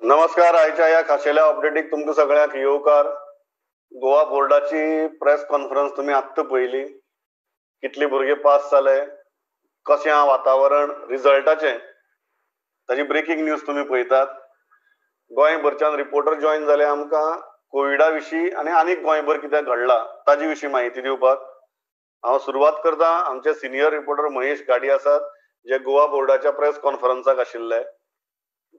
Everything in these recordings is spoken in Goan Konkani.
नमस्कार. आयच्या ह्या खाशेल्या अपडेटीक तुमकां सगळ्यांक येवकार. गोवा बोर्डाची प्रेस कॉन्फरन्स तुमी आत्तां पळयली. कितले भुरगे पास जाले, कशें आहा वातावरण रिजल्टाचें, ताची ब्रेकींग न्यूज तुमी पळयतात. गोंयभरच्यान रिपोर्टर जॉयन जाले आमकां कोविडा विशीं आनी आनीक गोंयभर कितें घडलां ताजे विशीं म्हायती दिवपाक. हांव सुरवात करता. आमचे सिनियर रिपोर्टर महेश गाडी आसात जे गोवा बोर्डाच्या प्रेस कॉन्फरन्साक आशिल्ले.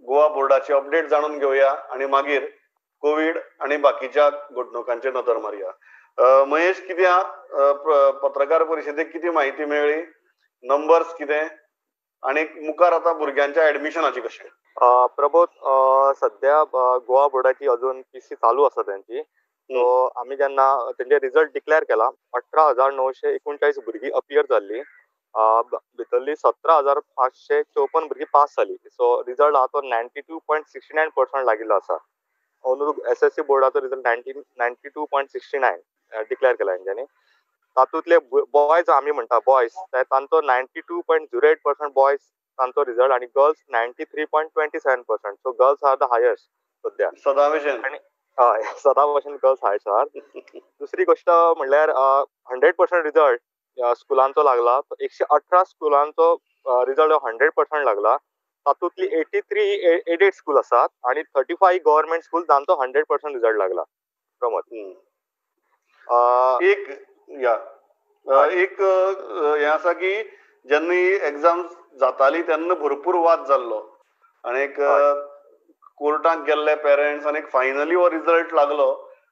गोवा बोर्डाची अपडेट जाणून घेवया आनी मागीर कोवीड आनी बाकीच्या घडणुकांचेर नदर मारया. महेश, कितें पत्रकार परिशदेक कितें म्हायती मेळ्ळी, नंबर्स कितें आनी मुखार आतां भुरग्यांच्या एडमिशनाची कशें? प्रबोध, सद्या गोवा बोर्डाची अजून पीसी चालू आसा तेंची. सो आमी जेन्ना तेंचे रिजल्ट डिक्लेअर केला 18,939 भुरगीं अपियर जाल्ली, भितरली 17,554 भुरगीं पास जाली. सो रिजल्ट आहा तो 92.69% लागिल्लो आसा. अंदू एसएससी बोर्डाचो रिजल्ट 92.69 डिक्लेअर केला तेंच्यांनी. तातूंतले बॉयज आमी म्हणटा बॉयज, तांचो 92.08% बॉयज तांचो रिजल्ट आनी girls 93.27%. So girls are the highest सद्या. सदां भशेन. आनी हय, सदां भशेन गर्ल्स हायस्ट आहात. दुसरी गोश्ट म्हणल्यार 100% रिजल्ट स्कुलांचो लागला. 118 स्कुलांचो रिजल्ट 100% लागला. तातूंतली 83 एडेड स्कूल आसात आनी 35 गव्हर्मेंट स्कूल तांचो 100% रिजल्ट लागला. प्रमोद, एक या एक हें आसा की जेन्ना ही एग्जाम जाताली तेन्ना भरपूर वाद जाल्लो आनी एक कोर्टाक गेल्ले पेरंट्स आनी फायनली हो रिजल्ट लागलो.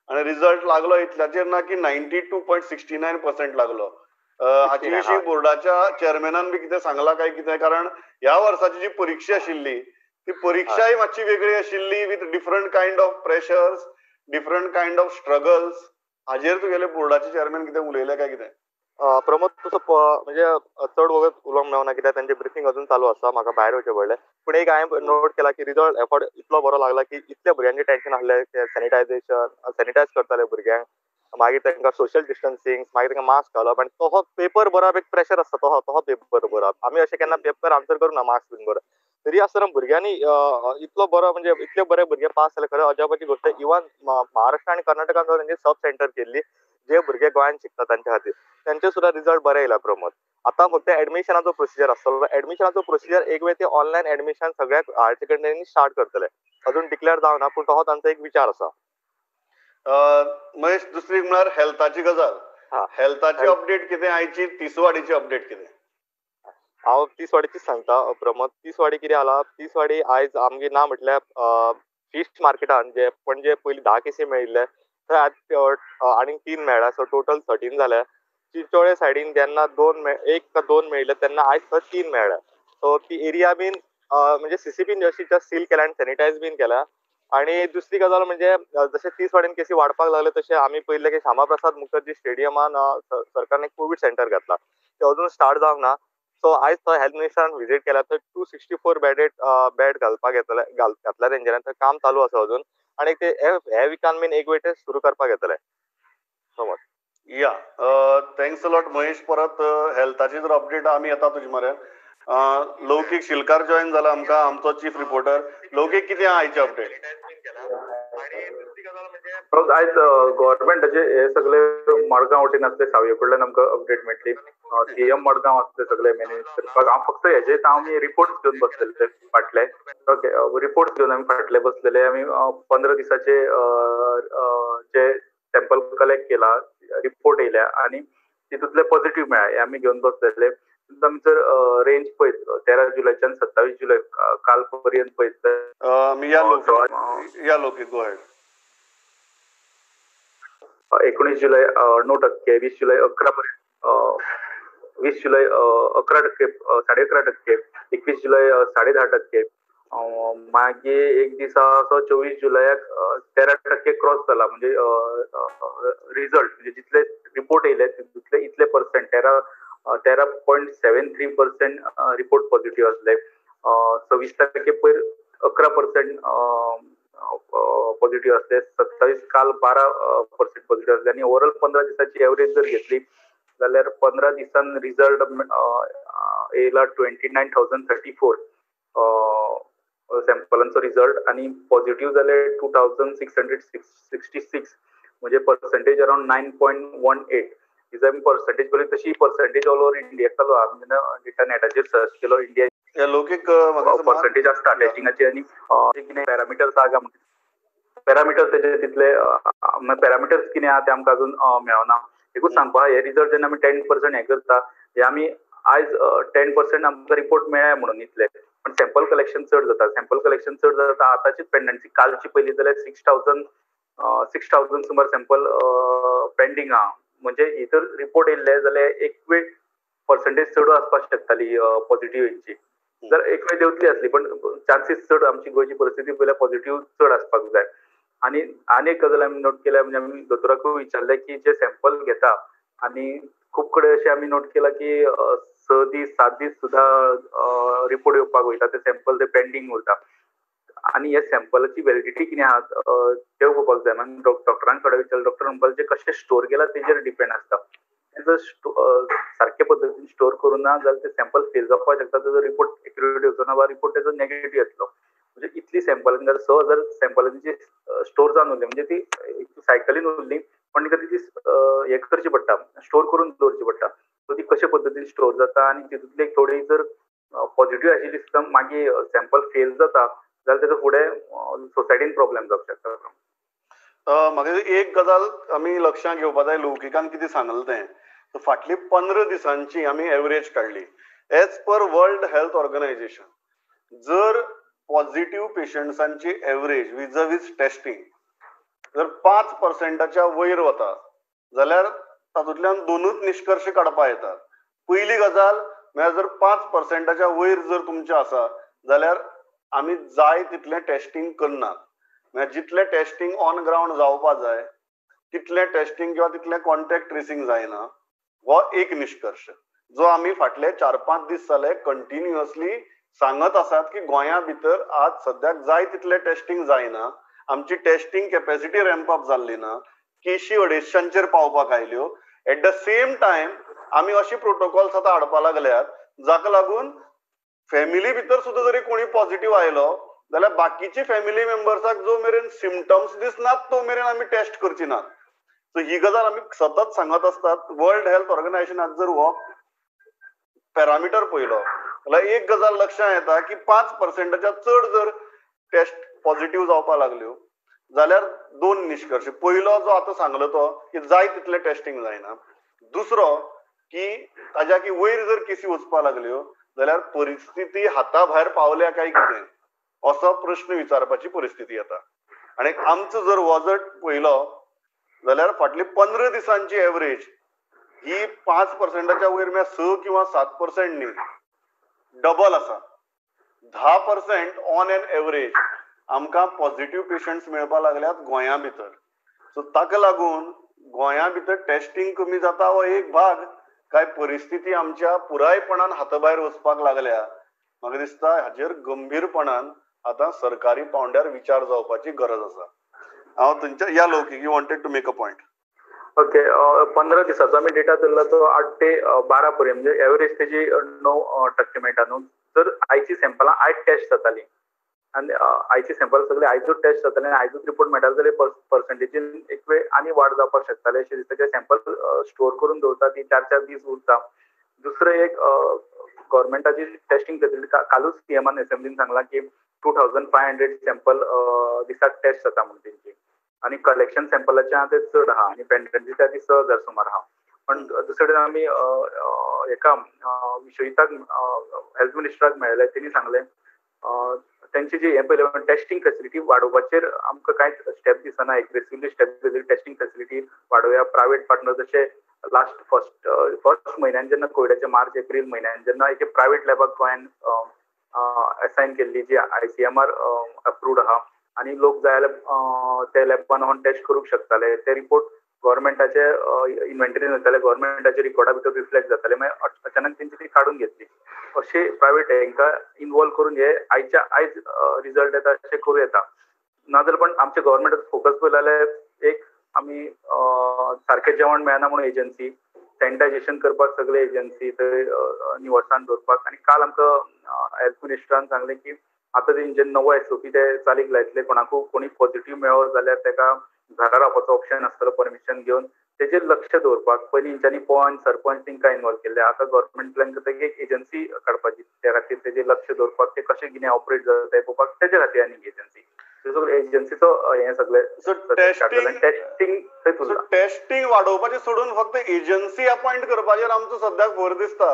आनी रिजल्ट लागलो इतल्याचेर ना की 92.69% लागलो. हाचे विशीं बोर्डाच्या चेअरमॅनान बी कितें सांगलां काय कितें? कारण ह्या वर्साची जी परिक्षा आशिल्ली ती परिक्षाय मातशी वेगळी आशिल्ली, with different kind of pressures, different kind of struggles. हाजेर तुगेले बोर्डाचे चेअरमॅन कितें उलयले काय कितें? प्रमोद, तसो म्हणजे चड वगत उलोवंक मेळना कित्याक तेंचे ब्रिफींग अजून चालू आसा, म्हाका भायर वचचें पडलें. पूण एक हांवें नोट केला की रिजल्ट एफर्ट इतलो बरो लागला की इतल्या भुरग्यांचें टेंशन आसलें, सॅनिटायझेशन, सॅनिटायज करताले भुरग्यांक, मागीर तांकां सोशल डिस्टन्सिंग, मागीर तांकां मास्क घालप आनी तो पेपर बरोवप एक प्रेशर आसता. तो पेपर बरोवप आमी अशें केन्ना पेपर आन्सर करूं ना मास्क बीन बरोवप. तरी आसतना भुरग्यांनी इतलो बरो म्हणजे इतले बरे भुरगे पास जाले, खरें अजापाची गोश्ट. इवन महाराष्ट्र आनी कर्नाटकान तांची सब सेंटर केल्ली, जे भुरगे गोंयांत शिकता तांच्या खातीर, तांचे सुद्दां रिजल्ट बरे येयला. प्रमोद, आतां फक्त एडमिशनाचो प्रोसिजर आसतलो. एडमिशनाचो प्रोसिजर एक वेळ ते ऑनलायन एडमिशन सगळ्याक हायर सेकंडरीनी स्टार्ट करतले, अजून डिक्लेअर जावना, पूण तो तांचो एक विचार आसा. महेश, दुसरी म्हळ्यार हेल्थाची गजाल. हेल्थाची अपडेट कितें आयची? तिसवाडीची अपडेट कितें? हांव तिसवाडीचीच सांगता प्रमोद. तिसवाडी कितें जाला, तिसवाडी आयज आमगे ना म्हटल्यार फिश मार्केटान जे पणजे पयलीं 10 केसी मेळिल्ले थंय आज आनीक 3 मेळ्ळा, सो टोटल 13 जाले. चिंचोळे सायडीन जेन्ना 1 का 2 मेळिल्ले तेन्ना आयज थंय 3 मेळ्ळ्या. सो ती एरिया बीन म्हणजे सीसीबीन अशी जस्ट सील केल्या आनी सॅनिटायज बीन केल्या. आनी दुसरी गजाल म्हणजे जशें तिसवाडीन केसी वाडपाक लागले तशें आमी पळयल्लें की श्यामाप्रसाद मुखर्जी स्टेडियमान सरकारन एक कोवीड सेंटर घातला, तें अजून स्टार्ट जावंक ना. सो आयज थंय हेल्थ मिनिस्टरान विजीट केल्या, थंय 264 बेडेड बेड घालपाक येतले, घातला तेंच्यांनी, थंय काम चालू आसा अजून. आनी ते ह्या विकान बीन एक वेळ ते सुरू करपाक येतले. समज या. Thanks a lot Mahesh. परत हेल्थाची जर अपडेट आमी येता तुजे मरे. लौकीक शिलकार जॉयन जाला आमकां, आमचो चीफ रिपोर्टर. लौकीक, कितें आयची अपडेट? आयज गव्हर्मेंटाचे हे सगळे मडगांव वटेन आसले, सावये कडल्यान आमकां अपडेट मेळटली. सीएम मडगांव आसले सगळे मॅनेज करपाक. हांव फक्त हेजे आमी रिपोर्ट्स घेवन बसलेले फाटले. ओके, रिपोर्ट्स घेवन आमी फाटले बसलेले. आमी 15 दिसाचे जे सॅम्पल कलेक्ट केला, रिपोर्ट येयल्या आनी तितूंतले पॉझिटिव्ह मेळ्ळा, हे आमी घेवन बसलेले. आमी जर रेंज पळयत 13 जुलयच्यान 27 जुलय काल पर्यंत पळयत. या लोकीक, गो अहेड. 19 जुलय 9%, 20 जुलय 11 पर्यंत, 20 जुलय 11%, 11.5%, 21 जुलय 10.5%, मागीर एक दिसा असो 24 जुलयाक 13% क्रॉस जाला. म्हणजे रिजल्ट म्हणजे जितले रिपोर्ट येयले तितले इतले पर्संट, 13.73% रिपोर्ट पॉझिटिव्ह आसले. 26 तारखे पयर 11% पॉझिटिव्ह आसले. 27 काल 12% पॉझिटिव्ह आसले. आनी ओवरऑल 15 दिसाची एवरेज जर घेतली जाल्यार 15 दिसान रिजल्ट येयला 29,034. सॅम्पलांचो रिजल्ट आनी पॉझिटिव्ह जाले 2666, म्हणजे पर्संटेज अरावंड 9.18. ही जर आमी पर्संटेज पळयली तशी पर्संटेज ऑल ओवर इंडिया चालू आहा. आमी जेन्ना डेटा नेटाचेर सर्च केलो इंडिया लौकीक पर्संटेज आसता टेस्टिंगाची आनी कितें पॅरामिटर्स आहा काय पॅरामिटर्स तेजे तितले पॅरामिटर्स कितें आहा ते आमकां अजून मेळना. एकूच सांगपा, हे रिजल्ट जेन्ना आमी 10% हें करता, हे आमी आयज 10% आमकां रिपोर्ट मेळ्ळे म्हणून इतले, पण सॅम्पल कलेक्शन चड जाता. सॅम्पल कलेक्शन चड जाता. आतांचीच पेंडन्सी कालची पयली जाल्यार 6,000 सुमार सॅम्पल पेंडींग आहा. म्हणजे ही जर रिपोर्ट येयल्ले जाल्यार एक वेळ पर्संटेज चड आसपाक शकताली पॉझिटिव्ह हेंची, जर एक वेळ देंवतली आसली, पण चान्सीस चड आमची गोंयची परिस्थिती पळयल्यार पॉझिटिव्ह चड आसपाक जाय. आनी आनी एक गजाल आमी नोट केल्या, म्हणजे आमी दोतोराकूय विचारलें की जे सॅम्पल घेता आनी खूब कडेन अशें आमी नोट केलां की 6 दीस 7 दीस सुद्दां रिपोर्ट येवपाक वयता, ते सॅम्पल ते पेंडींग उरता. आनी ह्या सॅम्पलाची व्हॅलिडिटी कितें आहा तें पळोवपाक जाय. मागीर डॉक्टरांक कडेन विचारलें, डॉक्टर म्हणपाक जे कशें स्टोर केलां तेजेर डिपेंड आसता. जर सारके पद्दतीन स्टोर करूं ना जाल्यार ते सॅम्पल फेल जावपाक शकता, तेजो रिपोर्ट एक्युरेट येवचो ना वा रिपोर्ट तेजो नेगेटीव येतलो. म्हणजे इतली सॅम्पलां 6,000 सॅम्पलांची स्टोर जावन उरली, म्हणजे ती सायकलीन उरली, पण तिका ती हें करची पडटा, स्टोर करून दवरची पडटा. सो ती कशे पद्दतीन स्टोर जाता आनी तितूंतली थोडी जर पॉझिटिव्ह आशिल्ली सुद्दां मागीर सॅम्पल फेल जाता जाल्यार तेजो फुडें सोसायटीन प्रॉब्लेम जावंक शकता. म्हाका एक गजाल आमी लक्षांत घेवपा जाय, लौकिकान कितें सांगलें तें, फाटली 15 दिसांची आमी एवरेज काडली as per world health organisation. जर पॉझिटिव्ह पेशंट्सांची एवरेज विजवीज टेस्टिंग जर 5%च्या वयर वता जाल्यार तातूंतल्यान दोनूच निश्कर्श काडपा येतात. पयली गजाल म्हळ्यार जर 5%च्या वयर जर तुमचें आसा जाल्यार आमी जाय तितलें टेस्टिंग करनात, म्हळ्यार जितलें टेस्टिंग ऑन ग्रावंड जावपा जाय तितलें टेस्टिंग किंवा तितलें कॉन्टॅक्ट ट्रेसिंग जायना, हो एक निश्कर्श जो आमी फाटले 4-5 दीस जाले कंटिन्युअसली सांगत आसात की गोंया भितर आज सद्याक जाय तितलें टेस्टिंग जायना, आमची टेस्टिंग कॅपॅसिटी रॅम्प अप जाल्ली ना, केशी 250 पावपाक आयल्यो. एट the same time आमी अशी प्रोटोकॉल्स आतां हाडपा लागल्यात जाका लागून फॅमिली भितर सुद्दां जरी कोणी पॉझिटिव्ह आयलो जाल्यार बाकीची फॅमिली मेंबर्साक जो मेरेन सिमटम्स दिसनात तो मेरेन आमी टेस्ट करची नात. सो ही गजाल आमी सतत सांगत आसतात. वर्ल्ड हेल्थ ऑर्गनायझेशनान जर हो पॅरामिटर पळयलो जाल्यार एक गजाल लक्षांत येता की 5%च्या चड जर टेस्ट पॉझिटिव्ह जावपाक लागल्यो जाल्यार दोन निश्कर्श, पयलो जो आतां सांगलो तो की जाय तितलें टेस्टिंग जायना, दुसरो की ताज्या की वयर जर केसी वचपाक लागल्यो जाल्यार परिस्थिती हाता भायर पावल्या काय कितें असो प्रश्न विचारपाची परिस्थिती येता. आनी आमचो जर वजट पळयलो जाल्यार फाटली 15 दिसांची एवरेज ही 5%च्या वयर म्हळ्यार 6 किंवा 7% न्ही, डबल आसा. 10% ऑन एन एवरेज आमकां पॉझिटिव्ह पेशंट्स मेळपाक लागल्यात गोंया भितर. सो ताका लागून गोंया भितर टेस्टिंग कमी जाता हो एक भाग, काय परिस्थिती आमच्या पुरायपणान हाता भायर वचपाक लागल्या. म्हाका दिसता हाजेर गंभीरपणान आतां सरकारी पावंड्यार विचार जावपाची गरज आसा. हांव तुमच्या या Loukik, you wanted to make a point. Okay, 15 दिसाचो आमी डेटा धरला तो 8 ते 12 पर्यंत, म्हणजे एवरेज तेजी 9% मेळटा न्हू. जर आयची सॅम्पलां आयज टेस्ट जाताली आनी आयची सॅम्पल सगळे आयजूच टेस्ट जाताले आनी आयजूच रिपोर्ट मेळटाले जाल्यार पर्संटेजीन एक वेळ आनी वाड जावपाक शकताले अशें दिसता. कित्याक सॅम्पल स्टोर करून दवरता ती 4-4 दीस उरता. दुसरें एक गव्हर्मेंटाची टेस्टिंग फॅसिलिटी, कालूच सीएमान एसेंब्लीन सांगलां की 2500 सॅम्पल दिसाक टेस्ट जाता म्हणून तेंची, आनी कलेक्शन सॅम्पलाचें आहा तें चड आहा आनी पेंडन्सी आहा ती 6000 सुमार आहा. पण दुसरे कडेन आमी हेका विश्वजिताक हेल्थ मिनिस्टराक मेळ्ळे, तेणी सांगलें तेंची जी हें पयलें टेस्टिंग फॅसिलिटी वाडोवपाचेर आमकां कांयच स्टेप दिसना, एग्रेसिवली स्टेप घेतली टेस्टिंग फॅसिलिटी वाडोवया. प्रायवेट पार्टनर जशे लास्ट फर्स्ट म्हयन्यान जेन्ना कोविडाच्या मार्च एप्रील म्हयन्यान जेन्ना एके प्रायवेट लॅबाक गोंयान एसायन केल्ली जी ICMR approved आहा आनी लोक जाय जाल्यार ते लॅबान वचून टेस्ट करूंक शकताले, ते रिपोर्ट गव्हर्मेंटाचे इन्व्हेंटरीन वयताले, गव्हर्मेंटाचे रिकॉर्डा भितर रिफ्लेक्ट जाताले. मागीर अचानक तेंची ती काडून घेतली. अशे प्रायवेट हेंकां इनवॉल्व करून हे आयच्या आयज रिजल्ट येता अशें करूं येता. नाजाल्यार पण आमच्या गव्हर्मेंटाचो फोकस पळयलो जाल्यार एक आमी सारकें जेवण मेळना म्हणून एजन्सी, सॅनिटायझेशन करपाक सगळे एजन्सी थंय निवळसाण दवरपाक. आनी काल आमकां हेल्थ मिनिस्टरान सांगलें की आतां तेंचे नवो एसओपी ते चालीक लायतले. कोणाकू कोणी पॉझिटिव्ह मेळ्ळो जाल्यार ताका घरा रावपाचो ऑप्शन आसतलो परमिशन घेवन. तेजेर लक्ष दवरपाक पयलीं तेंच्यांनी पंच सरपंच तांकां इनवॉल्व केल्ले. आतां गव्हर्मेंट प्लॅन करता की एक एजन्सी काडपाची त्या खातीर, तेजेर लक्ष दवरपाक ते कशें कितें ऑपरेट जाता तें पळोवपाक, तेजे खातीर आनीक एजन्सी. एजन्सीचो हें सगळें टेस्टिंग टेस्टिंग वाडोवपाचें सोडून फक्त एजन्सी अपॉयंट करपाचेर आमचो सद्याक भर दिसता.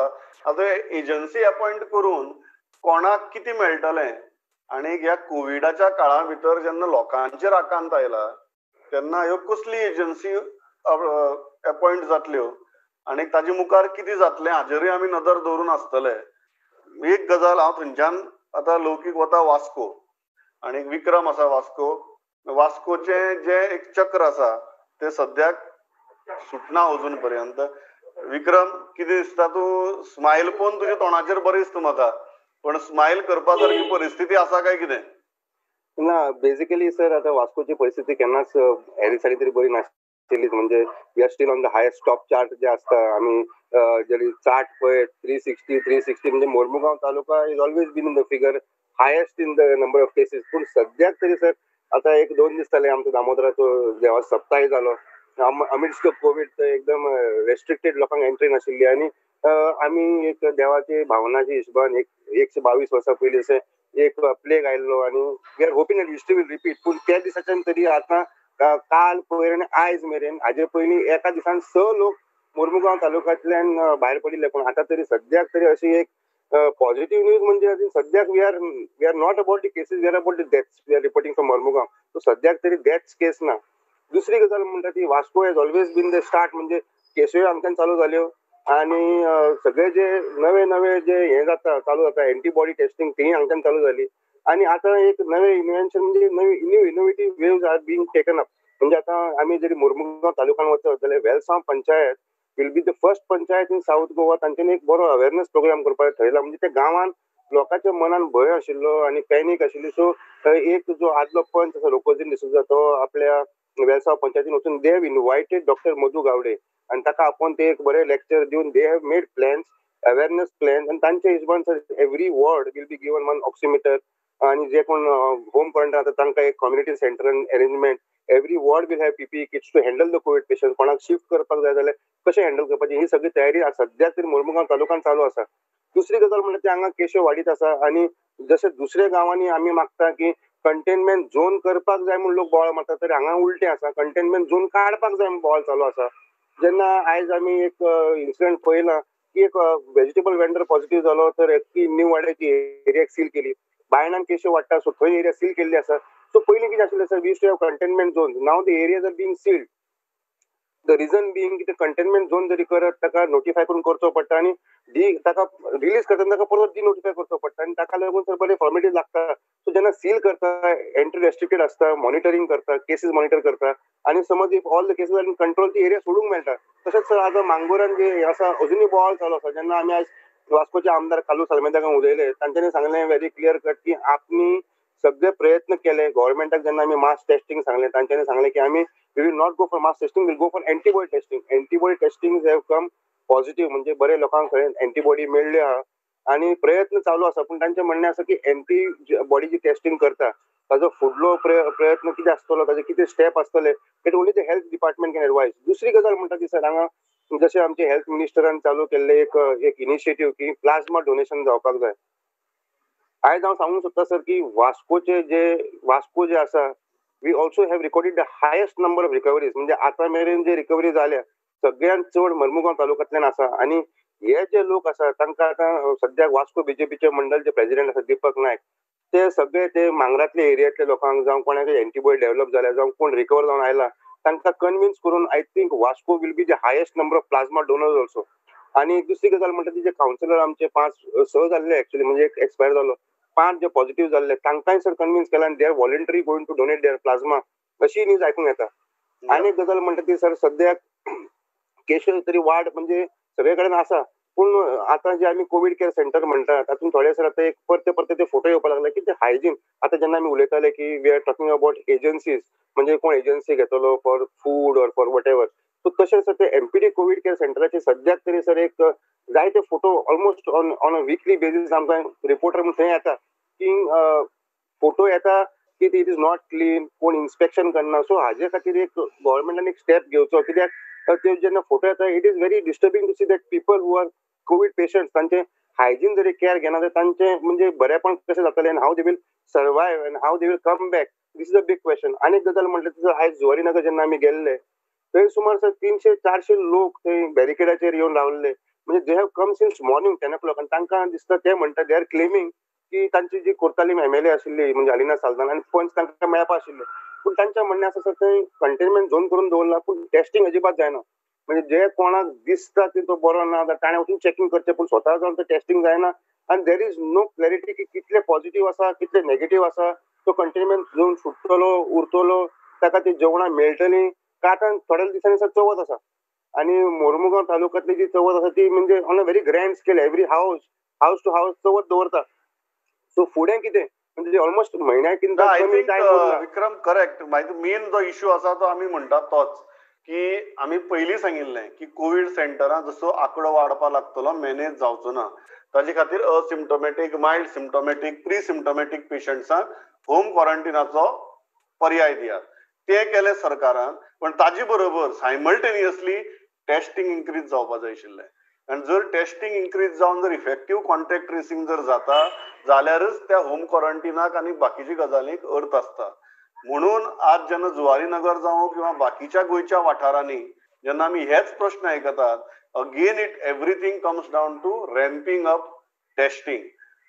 आतां एजन्सी अपॉयंट करून कोणाक कितें मेळटलें? आनी ह्या कोविडाच्या काळा भितर जेन्ना लोकांचेर आकांत आयला तेन्ना ह्यो कसली एजन्सी अपॉयंट जातल्यो आनी ताजे मुखार कितें जातलें हाजेरूय आमी नदर दवरून आसतले. एक गजाल हांव थंयच्यान आतां लौकीक वता वास्को आनी विक्रम आसा वास्को. वास्कोचें जें एक चक्र आसा तें सद्याक सुटना अजून पर्यंत. विक्रम, कितें दिसता? तूं स्मायल पळोवन तुज्या तोंडाचेर बरें दिसता म्हाका, पण स्मायल करपा सारकी परिस्थिती आसा काय कितें ना? बेसिकली सर आतां वास्कोची परिस्थिती केन्नाच ह्या दिसांनी तरी बरी नाशिल्लीच. म्हणजे we are still on the highest top chart जे आसता आमी जरी चार्ट पळय 360 360 म्हणजे Mormugao taluka is always been in the figure highest in the number of cases. पूण सद्याक तरी सर आतां एक दोन दीस जाले आमचो दामोदराचो देवा सप्ताय जालो. अमिड्स्ट the Covid एकदम रेस्ट्रिक्टेड लोकांक एंट्री नाशिल्ली आनी आमी एक देवाचे भावनाच्या हिशोबान एक 122 वर्सां पयलीं अशें एक प्लेग आयिल्लो आनी we are hoping that history will repeat. पूण त्या दिसाच्यान तरी आतां काल पयर आनी आयज मेरेन हाजे पयलीं एका दिसान 6 लोक मोर्मुगांव तालुक्यांतल्यान भायर पडिल्ले. पूण आतां तरी सद्याक तरी अशी एक पॉझिटिव्ह न्यूज म्हणजे सद्याक we are not about the cases, we are about the deaths. We are reporting from Mormugao. So सद्याक तरी डेथ्स केस ना. दुसरी गजाल म्हणटा ती Vasco has always been the start. म्हणजे केसूय आमच्यान चालू जाल्यो आनी सगळे जे नवे नवे जे हे जाता चालू जाता एंटीबॉडी टेस्टिंग तीय हांगच्यान चालू जाली. आनी आतां एक नवें इन्व्हेन्शन म्हणजे नवी new innovative waves are being taken up. म्हणजे आतां आमी जरी मोर्मुगांव तालुक्यान वचत जाल्यार Velsao panchayat will be the first panchayat in South Goa. तांच्यानी एक बरो अवेरनेस प्रोग्राम करपाक ठरयला. म्हणजे त्या गांवान लोकांच्या मनान भंय आशिल्लो आनी पॅनीक आशिल्ली. सो एक जो आदलो पंच आसा रोकोजीन डिसोजा तो आपल्या वेलसांव पंचायतीन वचून they have invited doctor Madhu Gawade आनी ताका आपोवन ते एक बरें लेक्चर दिवन they have made plans, awareness plans. आनी तांच्या हिशोबान sir every ward will be given one oximeter आनी जे कोण होम क्वॉरंटायन आसा तांकां एक community सेंटरान arrangement. Every ward will have PPE kits to handle the COVID patient. कोणाक शिफ्ट करपाक जाय जाल्यार कशें हँडल करपाचें ही सगळी तयारी सद्याक तरी मोर्मुगांव तालुक्यान चालू आसा. दुसरी गजाल म्हणल्यार ती हांगा केश्यो वाडीत आसा आनी जशें दुसऱ्या गांवांनी आमी मागता की कंटेनमेंट झोन करपाक जाय म्हूण लोक बोवाळ मारता, तरी हांगा उलटें आसा, कंटेनमेंट झोन काडपाक जाय म्हूण बोवाळ चालू आसा. जेन्ना आयज आमी एक इन्सिडंट पळयला की एक व्हेजिटेबल वेंडर पॉझिटिव्ह जालो तर ती न्यू वाड्याची एरिया सील केली. बायणान केश्यो वाडटा सो थंय एरिया सील केल्ली आसा. सो पयलीं कितें आशिल्लें sir, we used to have containment zone. Now the areas are being sealed. The reason being की ते कंटेनमेंट झोन जरी करत ताका नोटिफाय करून करचो पडटा आनी डी ताका रिलीज करतना ताका परत डिनोटिफाय करचो पडटा आनी ताका लागून सर बरे फॉर्मेलिटीज लागता. सो जेन्ना सील करता एंट्री रेस्ट्रिक्टेड आसता, मॉनिटरींग करता, केसीस मॉनिटर करता आनी समज if all the cases are in control ती एरिया सोडूंक मेळटा. तशेंच सर आतां मांगोरान जे आसा अजुनूय बोवाळ चालू आसा. जेन्ना आमी आयज वास्कोचे आमदार कार्लूस आल्मेदा उलयले तांच्यांनी सांगलें व्हेरी क्लियर कट की आपणी सगळे प्रयत्न केले. गव्हर्मेंटाक जेन्ना आमी मास टेस्टिंग सांगलें तांच्यांनी सांगलें की आमी we will not go for mass testing, will go for antibody testing. Antibody testing have come positive, म्हणजे बरे लोकांक खंय एंटीबॉडी मेळ्ळी आहा आनी प्रयत्न चालू आसा. पूण तांचें म्हणणें आसा की एंटीबॉडी जी टेस्टिंग करता ताजो फुडलो प्रयत्न कितें आसतलो, ताजे कितें स्टेप आसतले it only the health department can advise. दुसरी गजाल म्हणटा ती सर हांगा जशें आमचे हेल्थ मिनिस्टरान चालू केल्ले एक इनिशिएटीव की प्लाझ्मा डोनेशन जावपाक जाय. आयज हांव सांगूंक सोदता सर की वास्कोचे जे वास्को जे आसा we also have recorded the highest number of recoveries. म्हणजे आतां मेरेन जे रिकवरी जाल्या सगळ्यांत चड मर्मुगांव तालुक्यांतल्यान आसा. आनी हे जे लोक आसा तांकां आतां सद्याक वास्को बीजेपीचे मंडळ जे प्रेजिडेंट आसा दीपक नायक ते सगळे ते मांगरांतले एरियांतले लोकांक जावं कोणाक एंटीबॉडी डेव्हलप जाल्या जावं कोण रिकवर जावन आयला तांकां कन्विन्स करून I think Vasco will be the highest number of plasma donors also. आनी दुसरी गजाल म्हणटा ती जे कावन्सिलर आमचे 5-6 जाल्ले एक्चुअली, म्हणजे एक एक्सपायर जालो, 5 जे पॉझिटिव्ह जाल्ले तांकांय सर कन्विन्स केला आनी they are voluntary going to donate their plasma अशी न्यूज आयकूंक येता. आनी एक गजाल म्हणटा ती सर सद्याक केशी तरी वाड म्हणजे सगळे कडेन आसा, पूण आतां जे आमी कोवीड केअर सेंटर म्हणटा तातूंत थोडे सर आतां एक परते परते ते फोटो येवपाक लागले की ते हायजीन. आतां जेन्ना आमी उलयताले की we are talking about agencies, म्हणजे कोण एजन्सी घेतलो for food or for whatever, so तशें सर ते एमपीडी कोवीड केअर सेंटराचे सद्याक तरी सर एक जायते photo almost on a weekly basis आमकां रिपोर्टर म्हूण थंय येता. की फोटो येता की it is not clean, कोण इन्स्पेक्शन करना. सो हाजे खातीर एक गव्हर्मेंटान एक स्टेप घेवचो, कित्याक ते जेन्ना फोटो येता it is very disturbing to see that people who are COVID patients तांचे हायजीन जरी केअर घेना जाल्यार तांचे म्हणजे बरेपण कशें जातलें आनी how they will survive and how they will come back, this is a big question. आनी एक गजाल म्हटल्यार तुजो आयज जुवारी नगर जेन्ना आमी गेल्ले थंय सुमार सर 300-400 लोक थंय बॅरिकेडाचेर येवन रावल्ले, म्हणजे they have come since morning 10 o'clock. आनी तांकां दिसता ते म्हणटा they are claiming की तांची जी कोर्तालीम एमएलए आशिल्ली म्हणजे अलिना साल्दाना आनी पंच तांकां मेळपा आशिल्ले, पूण तांचें म्हणणें आसा सर थंय कंटेनमेंट झोन करून दवरला पूण टेस्टिंग अजिबात जायना. म्हणजे जे कोणाक दिसता की तो बरो ना जाल्यार ताणें वचून चॅकिंग करचें, पूण स्वता जावन तें टेस्टिंग जायना आनी there is no clarity की कितले पॉझिटिव्ह आसा कितले नेगेटिव्ह आसा. तो कंटेनमेंट झोन सुट्टलो उरतलो, ताका ती जेवणां मेळटलीं काय? आतां थोड्या दिसांनी सर चवथ आसा आनी मोरमुगांव तालुक्यांतली जी चवथ आसा ती म्हणजे on a very grand scale every house house to house चवथ दवरता. सो फुडें कितें म्हणजे ऑलमोस्ट म्हयन्या कमी टायम उरला. विक्रम करेक्ट, मागीर मेन जो इश्यू आसा तो आमी म्हणटात तोच की आमी पयलीं सांगिल्लें की कोवीड सेंटरां जसो आंकडो वाडपाक लागतलो मॅनेज जावचो ना, ताजे खातीर असिम्टोमॅटीक, मायल्ड सिम्टोमॅटीक, प्री सिम्टोमॅटीक पेशंट्सांक होम क्वॉरंटिनाचो पर्याय दियात. ते केलें सरकारान, पण ताजे बरोबर सायमल्टेनियसली टेस्टिंग इन्क्रीज जावपा जाय आशिल्लें. आनी जर टेस्टिंग इन्क्रीज जावन जर इफेक्टीव कॉन्टॅक्ट ट्रेसिंग जर जाता जाल्यारच त्या होम क्वॉरंटिनाक आनी बाकीच्या गजालींक अर्थ आसता. म्हणून आज जेन्ना जुवारी नगर जावं किंवा बाकीच्या गोंयच्या वाठारांनी जेन्ना आमी हेच प्रश्न आयकतात, again it everything comes down to ramping up testing.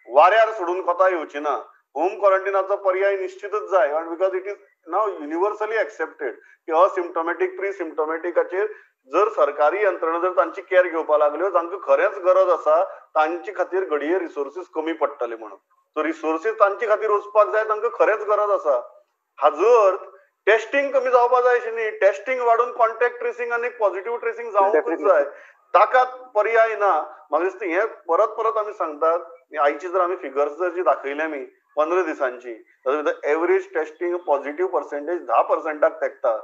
वाऱ्यार सोडून कोता येवची ना. होम क्वॉरंटिनाचो पर्याय निश्चितच जाय, because it is now universally accepted की असिम्टोमॅटीक, प्री सिम्टोमॅटिकाचेर जर सरकारी यंत्रणा जर तांची केअर घेवपाक लागल्यो, जांकां खरेंच गरज आसा तांचे खातीर घडये रिसोर्सीस कमी पडटले म्हणून. सो रिसोर्सीस तांचे खातीर वचपाक जाय तांकां खरेंच गरज आसा. हाजो अर्थ टेस्टिंग कमी जावपा जाय अशें न्ही, टेस्टिंग वाडून कॉन्टॅक्ट ट्रेसिंग आनी पॉझिटिव्ह ट्रेसिंग जावंकूच जाय, ताका पर्याय ना. म्हाका दिसता हें परत परत आमी सांगतात. आयची जर आमी फिगर्स जर जी दाखयली आमी 15 दिसांची, average testing positive percentage 10% तेंकता.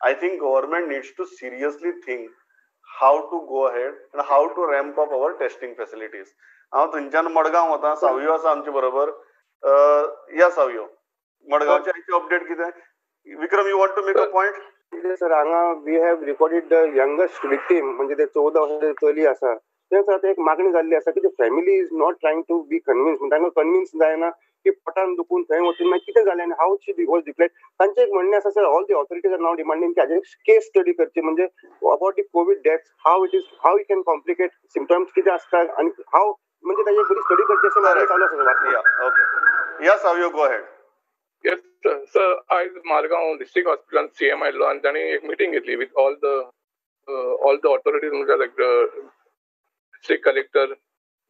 I think government needs to seriously think how to go ahead and how to ramp up our testing facilities. हांव थंयच्यान मडगांव वता, सावयो आसा आमचे बरोबर. या सावयो, मडगांवचे आयचे अपडेट कितें? Vikram, you want to make a point? Sir, हांगा we have recorded the youngest victim, म्हणजे ते 14 वर्सांची चली आसा. तें सर आतां एक मागणी जाल्ली आसा की family is not trying to be convince, म्हणजे तांकां कन्विन्स जायना की पोटान दुखून थंय वचून मागीर कितें जालें आनी हाव शी वॉज डिक्लेअर्ड. तांचें एक म्हणणें आसा sir, all the authorities are now demanding की हाजेर केस स्टडी करची, म्हणजे about the COVID deaths, how it is, how you can complicate, symptoms कितें आसता आनी हाव, म्हणजे ताजी एक बरी स्टडी करची अशें मागणी चालू आसा. ओके, या सावयो, गो अहेड. येस सर, आयज मारगांव डिस्ट्रिक्ट हॉस्पिटलान सीएम आयलो आनी तांणी एक मिटींग घेतली with all the authorities, म्हणजे like district collector,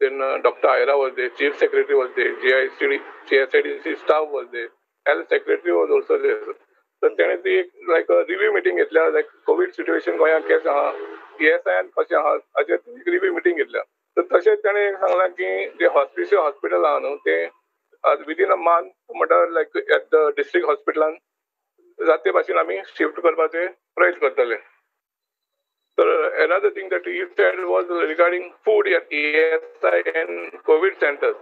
then Dr. Ira was there, Chief Secretary was there, GICD, CSIDC staff was there, Health Secretary was also there. So तेणे ती एक लायक रिव्यू मिटींग घेतल्या, लायक कोवीड सिट्युएशन गोंयांत केशें आहा, ESI कशें आहा, हाचेर एक रिव्यू मिटींग घेतल्या. तर तशेंच तेणें सांगलां की जे हॉस्पिशियल हॉस्पिटल आहा न्हू तें विदीन अ मंथ म्हणल्यार लायक एट the district हॉस्पिटलान जाते भाशेन आमी शिफ्ट करपाचे प्रयत्न करतले. So another thing that he said was regarding food at ESI and COVID centers.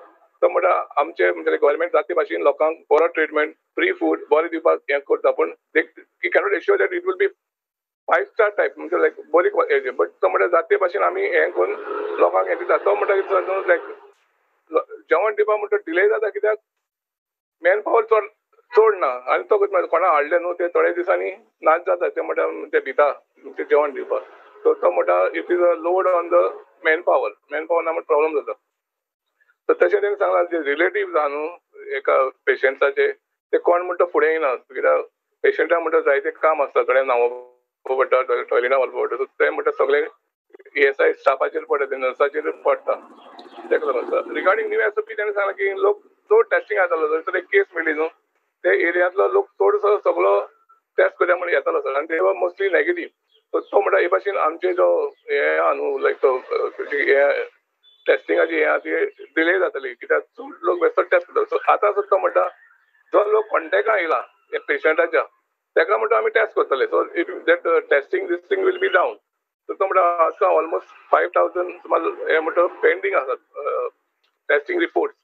So म्हणटा आमचे म्हणजे गव्हर्मेंट जाते भाशेन लोकांक बरो ट्रिटमेंट, फ्री फूड बरें दिवपाक हें करता, पूण they cannot assure that it will be 5 star type, म्हणजे लायक बरी हेजें, बट तो म्हणटा जाते भाशेन आमी हें करून लोकांक हें दिता. तो म्हणटा कितें लायक जेवण दिवपाक म्हणटा डिले जाता कित्याक मॅन पावर चड चड ना, आनी तो कितें कोणा हाडलें न्हू ते थोड्या दिसांनी नाच जाता, ते म्हणटा ते दिता ते जेवण दिवपाक. सो तो म्हणटा it is a load on the man power, man power ना म्हणटा प्रॉब्लम जाता. तर तशें तेणें सांगलां जे रिलेटिव्स आहा न्हू एका पेशंटाचे ते कोण म्हणटा फुडें येना, कित्याक पेशंटाक म्हणटा जायते काम आसता, थोड्या न्हांवपाक पडटा, टॉयलेटान वचपाक पडटा, सो ते म्हणटा सगळे ESI स्टाफाचेर पडटा, ते नर्साचेर पडटा. तेका लागून रिगार्डींग न्यू SOP तेणें सांगलां की लोक चड टेस्टिंग जातालो, जर एक केस मेळ्ळी न्हू ते एरियांतलो लोक चडसो सगळो टेस्ट करया म्हण येतालो सर, आनी ते मोस्टली नेगेटीव. सो तो म्हणटा हे भाशेन आमचे जो हें आहा न्हू लायक तो हें टेस्टिंगाची हें आहा ती डिले जातली कित्याक चड लोक बेश्टो टेस्ट करता. सो आतां सुद्दां तो म्हणटा जो लोक कॉन्टेक्टान येयला पेशंटाच्या ताका म्हणटा आमी टेस्ट करतले. So if that testing this thing will be down. So तो म्हणटा आतां ऑलमोस्ट 5,000 सुमार हें म्हणटा पेंडींग आसात testing reports.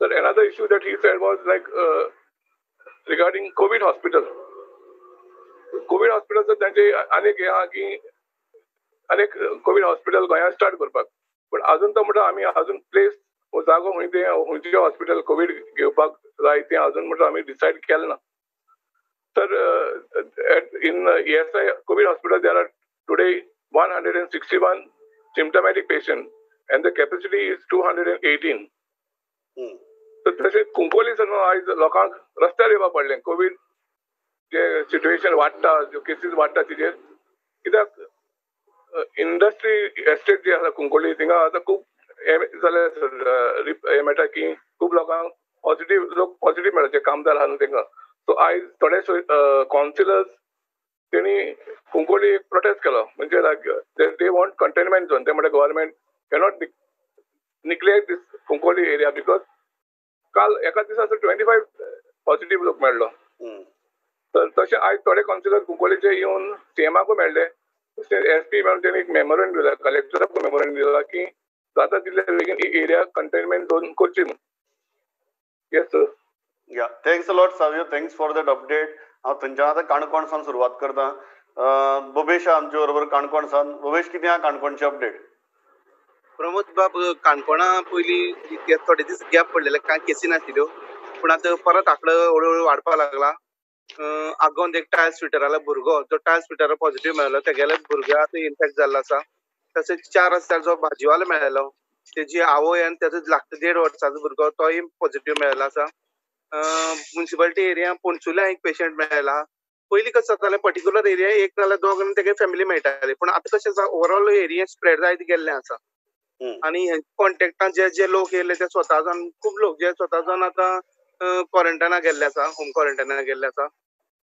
Sir, another issue that he said was like regarding COVID hospital. COVID hospital sir तांचे आनीक हें आहा की आनीक कोवीड हॉस्पिटल गोंयांत स्टार्ट करपाक, पूण आजून तो म्हणटा आमी आजून प्लेस जागो खंय तें खंयचें हॉस्पिटल कोवीड घेवपाक जाय तें आजून म्हणटा आमी डिसायड केलें ना. Sir, in ESI COVID hospital there are today 161 symptomatic patient and the capacity is 218. तर तशें कुंकोली सर आयज लोकांक रस्त्यार येवपाक पडलें. कोवीड जे सिट्युएशन वाडटा, ज्यो केसीस वाडटा तिजेर, कित्याक इंडस्ट्री एस्टेट जी आसा कुंकोली थिंगा आतां खूब हें जालें सर, हें मेळटा की खूब लोकांक पॉझिटीव, लोक पॉझिटीव मेळटा जे कामदार आहा न्हू तेंकां. सो आयज थोडे कावन्सिलर्स तेणी कुंकोली एक प्रोटेस्ट केलो, म्हणजे like they want containment zone. ते म्हणटा government cannot neglect this Cuncolim area because काल एका दिसा 25 पॉझिटीव लोक मेळ्ळो. तर तशें आयज थोडे कावन्सिलर कुंकोलीचे येवन सीएमाकूय मेळ्ळे, एस पी मेळून तेणी एक मेमोरंडम दिला, कलेक्टराकूय मेमोरंडम दिला की जाता तितले बेगीन ही एरिया कंटेनमेंट झोन करची म्हूण. Yes sir. Yeah, thanks a lot Savio, thanks for that update. हांव थंयच्यान आतां काणकोण सावन सुरवात करता. बोबेश आमचे बरोबर काणकोण सावन. बोबेश, कितें आहा काणकोणची अपडेट? प्रमोद बाब, काणकोणा पयलीं थोडे दीस गॅप पडलेले, कांय केसी नाशिल्ल्यो, पूण आतां परत आंकडो हळू हळू वाडपाक लागला. आगोंद एक टायल्स फिटरालो भुरगो, जो टायल्स फिटर पॉझिटीव मेळ्ळो, तेगेले भुरगो आतां इन्फेक्ट जाल्लो आसा. तशेंच 4 रस्त्यार जो भाजीवालो मेळ्ळो, तेजी आवय आनी तेजो लागता 1.5 वर्साचो भुरगो, तोय पॉझिटीव मेळ्ळो आसा. मुन्सिपालिटी एरिया पणसुल्या एक पेशंट मेळ्ळा. पयलीं कशें जातालें, पर्टिक्युलर एरिया एक नाल्यार दोग आनी तेगे फॅमिली मेळटाली, पूण आतां कशें आसा, ओवरऑल एरिया स्प्रेड जायत गेल्लें आसा. आनी हे कॉन्टेक्टान जे जे लोक येयले ते स्वता जावन, खूब लोक जे स्वता जावन आतां क्वॉरंटायना गेल्ले आसा, होम क्वॉरंटायना गेल्ले आसा.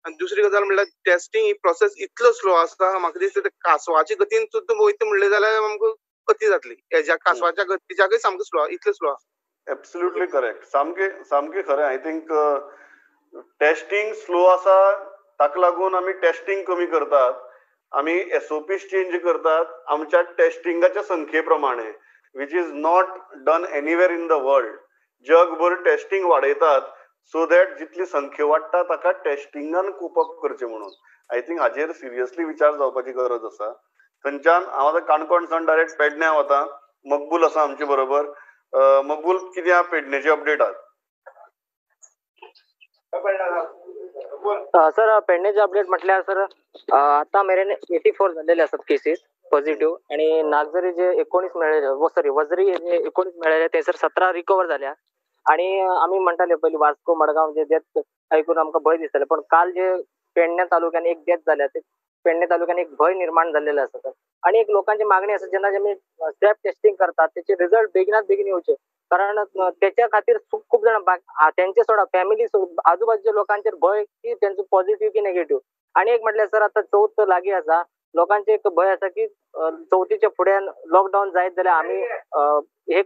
आनी दुसरी गजाल म्हणल्यार टेस्टिंग ही प्रोसेस इतलो स्लो आसा, म्हाका दिसता ते कासवाच्या गतीन सुद्दां वयता म्हणलें जाल्यार आमकां गती जातली. हेज्या कासवाच्या गतीच्याकय सामको स्लो, इतलो स्लो आसा. एब्सोल्युटली करेक्ट, सामकें सामकें खरें. I think testing slow आसा, ताका लागून आमी टेस्टिंग कमी करतात, आमी एसओपीस चेंज करतात आमच्या टेस्टिंगाच्या संख्ये प्रमाणे, which is not done anywhere in the world. जगभर टेस्टिंग वाडयतात सो that जितली संख्या वाडटा ताका टेस्टिंगान कोप अप करचें म्हणून. I think हाजेर सिरियसली विचार जावपाची गरज आसा. थंयच्यान हांव आतां काणकोण सावन डायरेक्ट पेडण्यां वता. मकबूल आसा आमचे बरोबर. मकबूल, कितें आहा पेडणेची अपडेट आज? सर, पेडणेचे अपडेट म्हटल्यार सर आता मेरेन 84 जाल्लेले आसात केसीस पॉझिटिव्ह, आणि नागझरी जे 19 मेळ्ळे, सॉरी वजरी जे 19 मेळ्ळे ते सर 17 रिकवर जाल्या. आणि आमी म्हणटाले पयलीं वास्को मडगांव जे डेथ आयकून आमकां भंय दिसताले, पण काल जे पेडणे तालुक्यान एक डेथ जाल्या ते पेडणे तालुक्यान एक भंय निर्माण जाल्लेलो आसा सर. आणि एक लोकांची मागणी आसा, जेन्ना जेमी स्वॅब टेस्टिंग करतात त्याचे रिझल्ट बेगिनात बेगीन येवचे, कारण त्याच्या खातीर खूप जण त्यांचे सोडा फॅमिली आजूबाजूच्या लोकांचेर भंय की त्यांचं पॉझिटिव्ह की नेगेटिव्ह. आणि एक म्हटल्यार सर आता चवथ लागीं आसा, लोकांचे एक भंय आसा की चवथीच्या फुड्यान लॉकडावन जायत जाल्यार आमी हे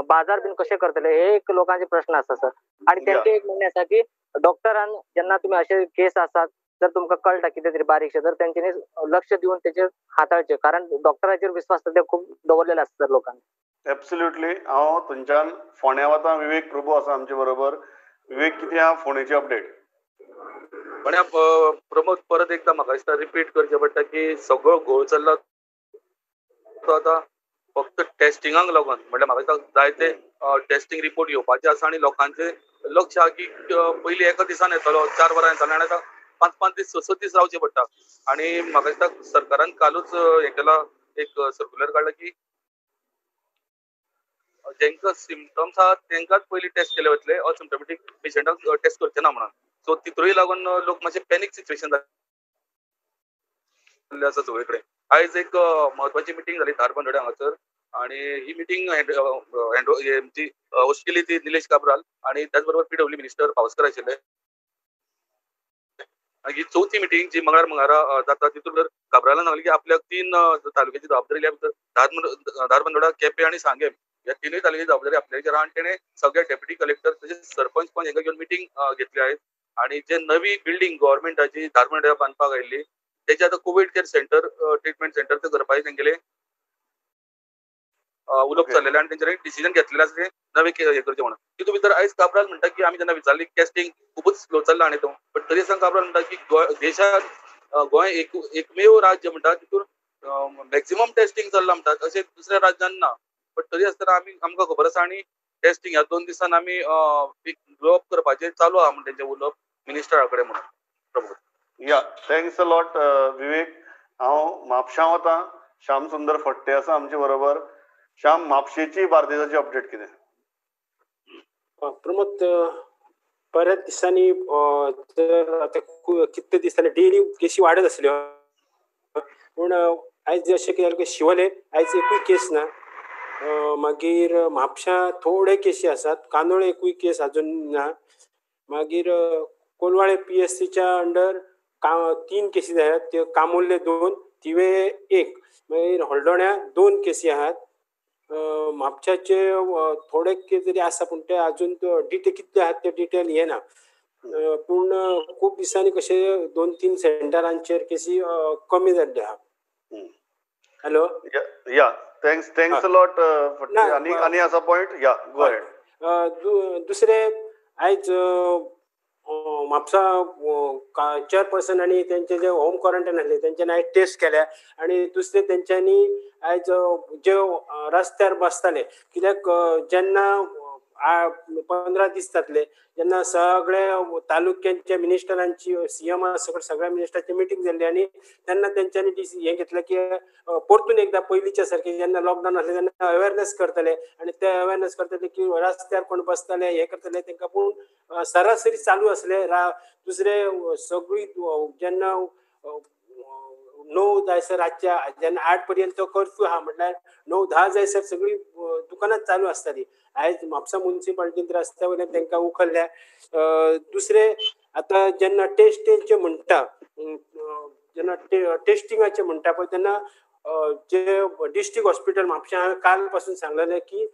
बाजार बीन कशें करतले, हे एक लोकांचे प्रश्न आसा सर. आणि त्यांचे एक म्हणणें आसा की डॉक्टरान जेन्ना तुमी अशे केस आसात जर तुमकां कळटा कितें तरी बारीकशें तर तेंच्यांनी लक्ष दिवन तेचेर हाताळचें, कारण डॉक्टराचेर विस्वास सद्या खूब दवरलेलो आसता सर लोकांनी. एब्सोल्युटली. हांव थंयच्यान फोंड्या वता. विवेक प्रभू आसा आमचे बरोबर. विवेक, कितें आहा फोंडेची अपडेट? पण प्रमोद, परत एकदा म्हाका दिसता रिपीट करचें पडटा की सगळो घोळ चल्ला तो आतां फक्त टेस्टिंगाक लागून. म्हणल्यार म्हाका दिसता जायते टेस्टिंग रिपोर्ट येवपाचे आसा आनी लोकांचे लक्ष आहा की पयलीं एका दिसान येतलो, 4 वरां येतलो, आनी आतां 5-5 दीस 6-6 दीस रावचे पडटा. आनी म्हाका दिसता सरकारान कालूच हें केलां, एक सर्क्युलर काडला की जेंका सिमटम्स आहा तेंकांच पयलीं टेस्ट केले वतले, असिम्टमॅटीक पेशंटाक टेस्ट करचे ना म्हणून. सो तितूय लागून लोक मातशे पॅनीक सिच्युएशन जाल्लें आसा सगळे कडेन. आयज एक म्हत्वाची मिटींग जाली धारबांदोड्या हांगासर, आनी ही मिटींग जी होस्ट केली ती निलेश काब्राल आनी त्याच बरोबर पीडब्ल्यू मिनिस्टर पावसकर आशिल्ले. ही चवथी मिटींग जी मंगळार मंगळारा जाता, तितून भितर काब्रालान सांगलें की आपल्याक 3 तालुक्याची जबाबदारी दिल्या भितर धारबांदोडा, केपें आनी सांगें ह्या 3 तालुक्याची जबाबदारी आपल्याचेर आहा. आनी तेणें सगळे डेप्युटी कलेक्टर तशेंच सरपंच पण हांकां घेवन मिटींग घेतली आयज. आनी जे नवी बिल्डींग गव्हर्मेंटाची धारबांदोड्या बांदपाक आयिल्ली तेजे आतां covid care centre, treatment centre ते करपाचें तेंगेलें उलोवप चल्लेलें आनी तेंच्यानी डिसिजन घेतलेलें आसा ते नवें हें करचें म्हणून. तितून भितर आयज काब्राल म्हणटा की आमी जेन्ना विचारली टेस्टिंग खुबूच स्लो चल्ला आनी तो, बट तरी आसतना काब्राल म्हणटा की गोंय देशात गोंय एकमेव राज्य म्हणटा तितून मॅक्झिमम टेस्टिंग चल्लां म्हणटात, अशें दुसऱ्या राज्यान ना. बट तरी आसतना आमी आमकां खबर आसा आनी टेस्टिंग ह्या 2 दिसान आमी ग्रो अप करपाचें चालू आहा म्हण तेंचें उलोवप मिनिस्टरा कडेन म्हणून. Pramod. Yeah, thanks a lot Vivek. हांव म्हापशां वता, श्याम सुंदर फट्टे आसा आमचे बरोबर. श्याम, म्हापशेची बार्देसाची अपडेट कितें? प्रमोद, बऱ्याच दिसांनी तर आतां कितले दिसांनी डेली केशी वाडत आसल्यो, पूण आयज अशें कितें जालें की शिवोले आयज एकूय केस ना. मागीर म्हापशां थोडे केशी आसात, कांदोळे एकूय केस अजून ना. मागीर कोलवाळे PSCच्या अंडर 3 केसी जाल्यात, त्यो कामुर्ले 2, थिवे 1, मागीर हळदोण्या 2 केसी आहात. म्हापशाचे थोडे कितें तरी आसा, पूण ते अजून डिटेल कितले आहात ते डिटेल येना. पूण खूब दिसांनी कशें 2-3 सेंटरांचेर केसी कमी जाल्ल्यो आहा. Hello, yeah, thanks thanks a lot. आनी आनी आसा पॉयंट? या, गो अहेड. दुसरे आयज म्हापसा चेअरपर्सन आनी तेंचे जे होम क्वॉरंटायन आसले तेंच्यांनी आयज टेस्ट केल्या, आनी दुसरे तेंच्यांनी आयज जे रस्त्यार बसताले, कित्याक जेन्ना 15 दीस जातले जेन्ना सगळे तालुक्यांच्या मिनिस्टरांची सीएम सगळे सगळ्या मिनिस्टरांची मिटींग जाल्ली, आनी तेन्ना तेंच्यांनी हें घेतलें की परतून एकदां पयलींच्या सारकें जेन्ना लॉकडावन आसलें तेन्ना अवेरनेस करतले, आनी ते अवेरनेस करतले की रस्त्यार कोण बसतले हें करतले तेंकां. पूण सरासरी चालू आसले. दुसरे सगळी जेन्ना 9 जायसर रातच्या जेन्ना 8 पर्यंत कर्फ्यू आहा म्हटल्यार 9-10 जायसर सगळी दुकानां चालू आसताली. आयज म्हापसा मुन्सिपालिटीन रस्त्या वयल्यान तांकां उखल्ल्या. दुसरे आतां जेन्ना टेस्टींगचे म्हणटा, जेन्ना टेस्टिंगाचे म्हणटा पळय तेन्ना जे डिस्ट्रिक्ट हॉस्पिटल म्हापशा हांवें काल पासून सांगलेलें की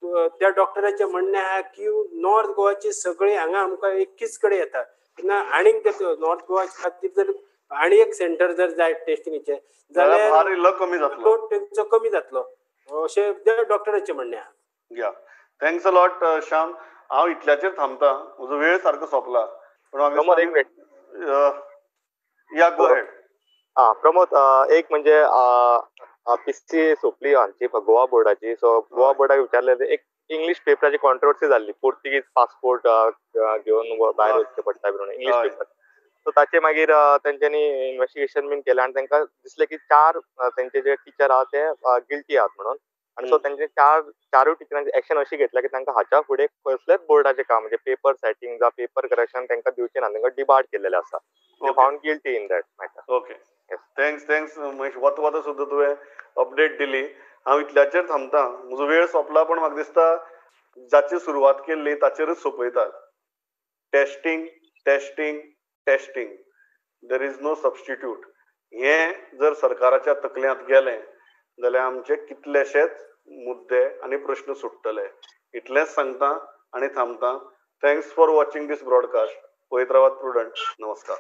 त्या डॉक्टराचें म्हणणें आहा की नॉर्थ गोवाचे सगळे हांगा आमकां एकीच कडेन येता, तेन्ना आनीक ते नॉर्थ गोवा खातीर जर आनी एक सेंटर जर जाय टेस्टिंगेचे जाल्यार लोड तेंचो कमी जातलो अशें त्या डॉक्टराचें म्हणणें आहा. Yeah, thanks a lot Shyam. हांव इतल्याचेर थांबता, म्हजो वेळ सारको सोंपला. प्रमोद एक मिनिट. या, गो अहेड. हा प्रमोद, एक म्हणजे पीसी सोंपली आमची गोवा बोर्डाची. सो गोवा बोर्डाक विचारलें, एक इंग्लीश पेपराची कॉन्ट्रोवर्सी जाल्ली, पोर्तुगीज पासपोर्ट घेवन भायर वचचें पडटा म्हणून इंग्लीश पेपर. सो ताचे मागीर तेंच्यांनी इन्वेस्टिगेशन बीन केलें आनी तांकां दिसलें की 4 तेंचे जे टिचर आहा ते गिल्टी आहात म्हणून. आनी सो तेंचे 4 टिचरांचे एक्शन अशी घेतल्या की तांकां हाच्या फुडें कसलेच बोर्डाचें काम म्हणजे पेपर सेटींग जावं पेपर करेक्शन तांकां दिवचें ना, तांकां डिबार्ड केल्लेलें आसा. They found guilty in that matter. Okay, thanks thanks Mahesh. वता वता सुद्दां तुवें अपडेट दिली. हांव इतल्याचेर थांबता, म्हजो वेळ सोंपला, पण म्हाका दिसता जाची सुरवात केल्ली ताचेरच सोंपयतात. Testing, testing, testing, there is no substitute. हें जर सरकाराच्या तकल्यांत गेलें जाल्यार आमचे कितलेशेच मुद्दे आनी प्रश्न सुट्टले. इतलेंच सांगता आनी थांबता. Thanks for watching this broadcast. पळयत रावात प्रुडंट. नमस्कार.